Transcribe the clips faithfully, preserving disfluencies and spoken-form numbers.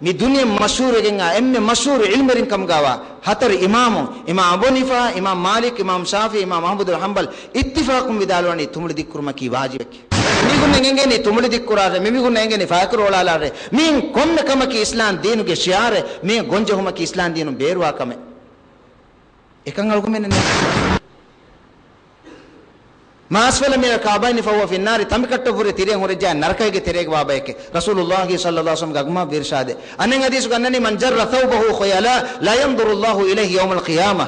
މި ދުނިޔެ މަޝްހޫރުވެގެންއާ އެންމެ މަޝްހޫރު ޢިލްމުވެރިން ކަމުގާވާ ހަތަރު އިމާމު، އިމާމް އަބޫ ޙަނީފާ، އިމާމް މާލިކް، އިމާމް ޝާފިޢީ، އިމާމް އަޙްމަދު ބިން ޙަންބަލް އިއްތިފާޤުން ވިދާޅުވަނީ ތުނބުޅި ދިއްކުރުމަކީ ވާޖިބެކޭ. މީހުންނަށް އެނގޭނީ ތުނބުޅި ދިއްކުރާށޭ، މިމީހުންނަށް އެނގޭނީ ފަޔަކުރޯޅާލާށޭ. މިއިން ކޮންމެ ކަމަކީ އިސްލާމް ދީނުގެ ޝިޢާރެއް، މިއިން ގޮންޖެހުމަކީ އިސްލާމް ދީނުން ބޭރުވާ ކަމެއް. އެކަން އަޅުގަމެންނަށް ނެތް. ما أسفل من الكعبين فهو في النار، ތަނބިކައްޓަށްވުރެ ތިރޭން ހުރެއްޖާ ނަރަކައިގެ ތެރޭގަ ވާ ބަޔެކޭ. ރަސޫލުﷲ ޞައްލަﷲ ޢަލައިހި ވަސައްލަމްގެ އަގުމާ އިރުޝާދެއް. އަނެއް ޙަދީޘްގަ އަންނަނީ، من جر ثوبه خيلاء لا ينظر الله إليه يوم القيامة.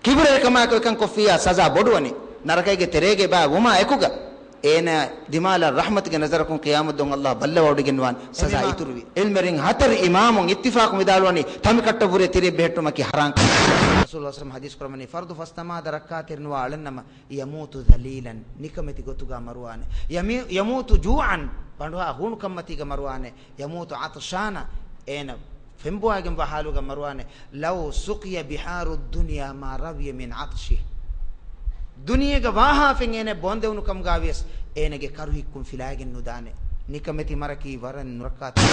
ކިބުރެއް ކަމާއެކު އެކަން ކޮށްފިއްޔާ ސަޒާ ބޮޑުވަނީ. ނަރަކައިގެ ތެރޭގަ އެބަ ވުމާ އެކުގަ އޭނާ ދިމާލަށް ރަޙްމަތުގެ ނަޒަރަކުން ޤިޔާމަތް ދުވަހު ﷲ ބައްލަވަޑައިގެންވާނެ ސަޒާ އިތުރުވި. ޢިލްމުވެރިން ހަތަރު އިމާމުން އިއްތިފާޤުން ވިދާޅުވަނީ ތަނބިކައްޓަށްވުރެ ތިރެއް ބެހެއްޓުމަކީ ޙަރާމް ކަމެއް. ރަސޫލުﷲ ޞައްލަﷲ ޢަލައިހި ވަސައްލަމް ޙަދީޘް ކުރައްވަނީ، ފަރުޟު ފަސް ނަމާދަށް ރައްކާތެރިނުވާ އަޅަންނަމަ، يموت ذليلا، ނިކަމެތި ގޮތުގަ މަރުވާނެ. يمي-، يموت جوعا، ބަނޑުހާ ހޫނުކަންމަތީގަ މަރުވާނެ. يموت عطشانا، އޭނަ ފެންބޮވާގެންވާ ޙާލުގަ މަރުވާނެ. لو سقي بحار الدنيا ما روي من عطشه. ދުނިޔޭގަ ވާހާ ފެން އޭނަ ބޯންދެވުނު ކަމުގަ ވިޔަސް އޭނަގެ ކަރު ހިއްކުން ފިލާގެން ނުދާނެ. ނިކަމެތި މަރަކީ ވަރަށް ނުރައްކާތެރި.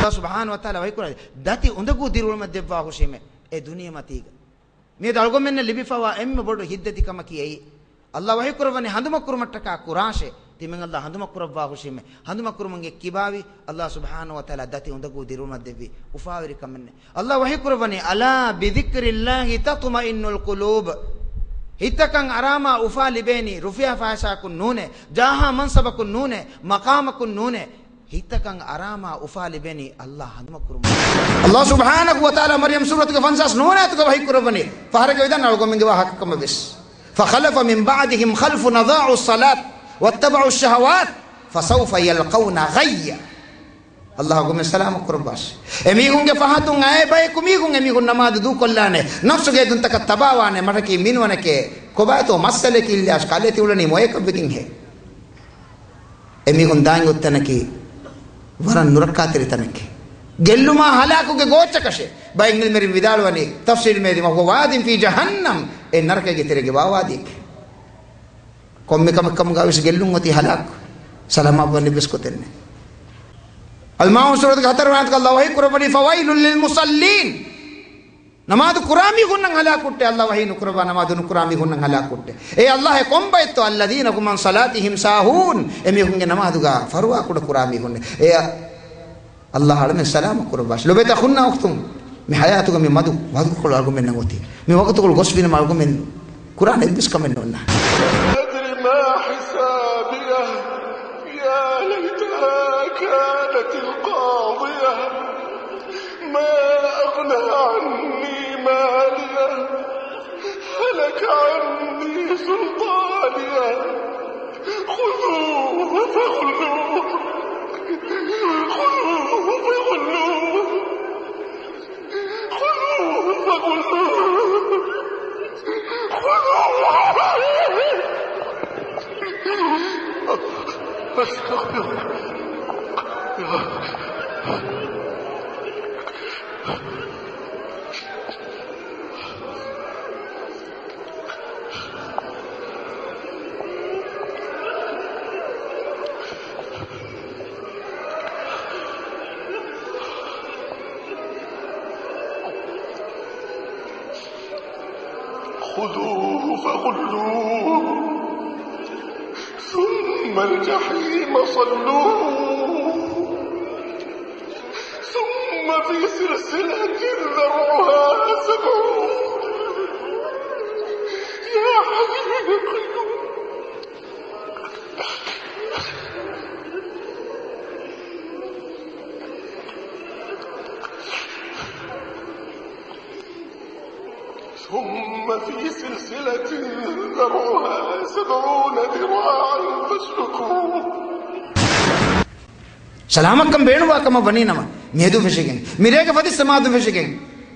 ﷲ ސުބްޙާނަހޫ ވަތަޢާލާ ވަޙީކުރާ، ދަތި އުނދަގޫ ދިރިއުޅުމަށް ދެއްވާ ހުށީމޭ އެ ދުނިޔެމަތީގަ. މިއަދު އަޅުގަނޑުމެންނަށް ލިބިފަވާ އެންމެ ބޮޑު ހިތްދަތި ކަމަކީ އެއީ. ﷲ ވަޙީކުރައްވަނީ ހަނދުމަކުރުމަށްޓަކާ ކުރާށޭ. ތިމަން ﷲ ހަނދުމަކުރައްވާ ހުށީމޭ. ހަނދުމަކުރުމުން އެއްކިބާވީ، ﷲ ސުބްޙާނަހޫ ވަތަޢާލާ ދަތި އުނދަގޫ ދިރިއުޅުމަށް ދެއްވީ އުފާވެރިކަމެއް ނެތް. ﷲ ވަޙީކުރައްވަނީ، ألا بذكر الله تطمئن القلوب. ހިތްތަކަށް އަރާމާ އުފާ ލިބޭނީ ރުފިޔާ ފައިސާއަކުން ނޫނޭ، ޖާހާ މަންސަބަކުން ނޫނޭ، މަޤާމަކުން ނޫނޭ. ހިތްތަކަށް އަރާމާ އުފާ ލިބެނީ ﷲ ހަނދުމަކުރުމުން. ﷲ ސުބްޙާނަހޫ ވަތަޢާލާ މަރްޔަމް ސޫރަތުގެ ފަންސާސް ނުވަ އާޔަތުގަ ވަޙީކުރައްވަނީ، ފަހަރެއްގަ ވިދާޅުވި އަޅުގަނޑުމެންގެ ވާހަކަކަމަށް ވެސް. فخلف من بعدهم خلف أضاعوا الصلاة واتبعوا الشهوات فسوف يلقون غيا. ﷲ އަޅުގަނޑުމެން ސަލާމަތް ކުރައްވާށި. އެމީހުންގެ ފަހަތުން އައި ބަޔަކު މީހުން އެމީހުން ނަމާދު ދޫކޮށްލާނެ، ނަފްސުގެ އެދުންތަކަށް ތަބާވާނެ، މަޑަކީ މިނުވަނެކޭ، ކޮބާތޯ މައްސަލައަކީ އިލްޔާސް ކަލޭ ތިއުޅެނީ މޮޔަކަށްވެގެންހޭ. އެމީހުން ދާން އޮތް ތަނަކީ ވަރަށް ނުރައްކާތެރި ތަނެކޭ. ގެއްލުމާ ހަލާކުގެ ގޯއްޗަކަށޭ. ބައެއް ޢިލްމުވެރިން ވިދާޅުވަނީ، ތަފްސީރު މޭދިމަ، وهو واد في جهنم، އެ ނަރަކައިގެ ތެރޭގެ ވާ ވާދީއެކޭ. ކޮންމެ ކަމެއް ކަމުގަ ވެސް ގެއްލުން އޮތީ ހަލާކު. ސަލާމާ ވަންނެއްވެސް ގޮތެއް ނެތް. އަލްމާޢޫން ސޫރަތުގެ ހަތަރު އާޔަތުގަ ﷲ ވަޙީ ކުރައްވަނީ، فويل للمصلين. ނަމާދު ކުރާ މީހުންނަށް ހަލާކުއްޓޭ. ﷲ ވަޙީ ނުކުރައްވާ ނަމާދު ނުކުރާ މީހުންނަށް ހަލާކުއްޓޭ. އޭ ﷲ އެ ކޮން ބައެއްތޯ؟ الذين هم عن صلاتهم ساهون. އެމީހުންގެ ނަމާދުގަ ފަރުވާ ކުޑަ ކުރާ މީހުންނޭ. އޭ ﷲ އަޅަމެން ސަލާމަތް ކުރައްވާށި. ލޮބުވެތި އަޚުންނާ އުޚްތުން، މި ޙަޔާތުގަ މި މަދު ވަގުތުކޮޅު އަޅުގަނޑުމެންނަށް އޮތީ. މި ވަގުތުކޮޅު ގޮސްފިނަމަ އަޅުގަނޑުމެން ކުރާނެ އެއްވެސް ކަމެއް ނޯންނާނެ. أدر ما حسابيه، يا ليتها كانت القاضية، ما أغنى عني ماليه، هلك عني سلطانيه، خذوه فغلوه، خذوه فغلوه. خذوه فغلوه. خذوه. أستغفر الله. خذوه فغلوه، ثم الجحيم صلوه، ثم في سلسلة ذرعها سبعون. يا حي يا قيوم. ثم في سلسلة ذرعها سبعون ذراعا فاسلكوه. ސަލާމަތްކަން ބޭނުންވާ ކަމަށް ވަނީ ނަމަ، މި ހެދުން ފެށިގެން، މިރޭގެ ފަތިސް ނަމާދުން ފެށިގެން،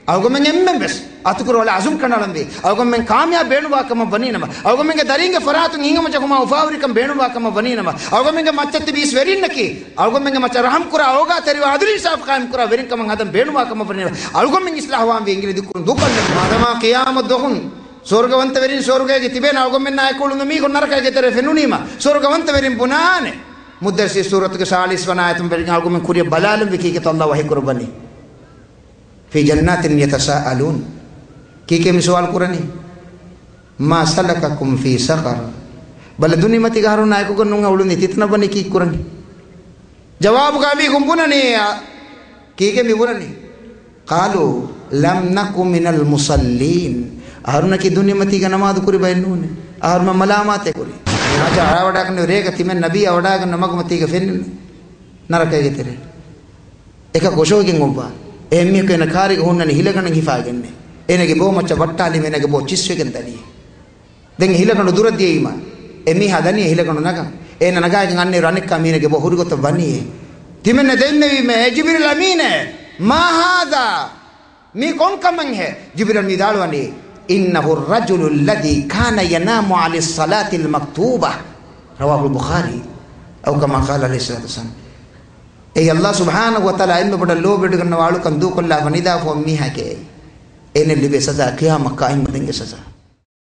އަޅުގަނޑުމެން އެންމެން ވެސް އަތުކުރު އަޅާ އަޒުމް ކަނޑައަޅަންވީ. އަޅުގަނޑުމެން ކާމިޔާބު ބޭނުންވާ ކަމަށް ވަނީ ނަމަ، އަޅުގަނޑުމެންގެ ދަރީންގެ ފަރާތުން ހިތްހަމަޖެހުމާ އުފާވެރިކަން ބޭނުންވާ ކަމަށް ވަނީ ނަމަ، އަޅުގަނޑުމެންގެ މައްޗަށް ތިބި އިސް ވެރިންނަކީ، އަޅުގަނޑުމެންގެ މައްޗަށް ރަޙަމް ކުރާ، އޯގާތެރިވާ، އަދުލު އިންސާފު ޤާއިމް ކުރާ ވެރިން ކަމަށް ހަދަން ބޭނުންވާ ކަމަށް ވަނީ ނަމަ، އަޅުގަނޑުމެން އިސްލާހުވާންވީ އިނގިލި ދުއްކުރުން ދޫކޮށްލަން. މާދަމާ ޤިޔާމަތް ދުވަހުން ސުވަރުގަވަންތަވެރިން ސުވަރުގޭގަ ތިބޭނެ، އަޅުގަނޑުމެންނާއެކު އުޅުނު މީހުން ނަރަކައިގެ ތެރޭ ފެނުނީމަ، ސުވަރުގަވަންތަވެރިން ބުނާނެ. މުއްދައްސިރު ސޫރަތުގެ ސާޅީސް ވަނަ އާޔަތުން ވެރިގެން އަޅުގަނޑުމެން ކުރިއަށް ބަލާލަންވީ ކީކޭތޯ ﷲ ވަޙީ ކުރައްވަނީ. في جنات يتساءلون. ކީކޭ މި ސުވާލު ކުރަނީ؟ ما سلككم في سقر؟ ބަލަ، ދުނިމަތީގަ އަހަރުންނާ އެކުގަ ނޫން އުޅުނީ، ތިތަނަށް ވަނީ ކީއް ކުރަނީ؟ ޖަވާބުގަ މީހުން ބުނަނީ، ކީކޭ މި ބުނަނީ؟ قالوا لم نك من المصلين. އަހަރުންނަކީ ދުނިމަތީގަ ނަމާދު ކުރި ބައެއް ނޫނޭ. އަހަރުމެން މަލާމާތެއް ކުރީ. މިހާ އަޅާވަޑާގަންނެވި ރޭގަ ތިމެން ނަބީ އަވަޑާގަންނަ މަގުމަތީގަ ފެންނަނީ ނަރަކައިގެ ތެރޭ. އެކަކު އޮށޯގެން އޮއްވާ. އެހެންމީހަކު އޭނަ ކާރިގަ ހުންނަނީ ހިލަގަނޑެއް ހިފާގެންނޭ. އޭނަގެ ބޯ މައްޗަށް ވައްޓާލީމަ އޭނަގެ ބޯ ޗިއްސުވެގެން ދަނީ. ދެން ހިލަގަނޑު ދުރަށް ދިޔައީމަ، އެ މީހާ ދަނީ ހިލަގަނޑު ނަގަން. އޭނަ ނަގާގެން އަންނައިރު އަނެއްކާ މީނަގެ ބޯ ހުރިގޮތަށް ވަނީއޭ. ތިމެންނަށް ދެންނެވީމަ، އޭ ޖިބްރީލް އަމީނޭ، ما هذا؟ މީ ކޮން ކަމެއްހޭ؟ ޖިބްރީލް މި ވިދާޅުވަނީ، إنه الرجل الذي كان ينام عن الصلاة المكتوبة. رواه البخاري. أو كما قال عليه الصلاة والسلام. އެއީ ﷲ ސުބްޙާނަހޫ ވަތަޢާލާ އެންމެ ބޮޑަށް ލޯބިވެޑިގަންނަވާ އަޅުކަން ދޫކޮށްލާފަ ނިދާފަ މީހާގެ އެއީ. އޭނަ ލިބޭ ސަޒާ ޤިޔާމަތް ޤާއިމްވުމުގެ ސަޒާ.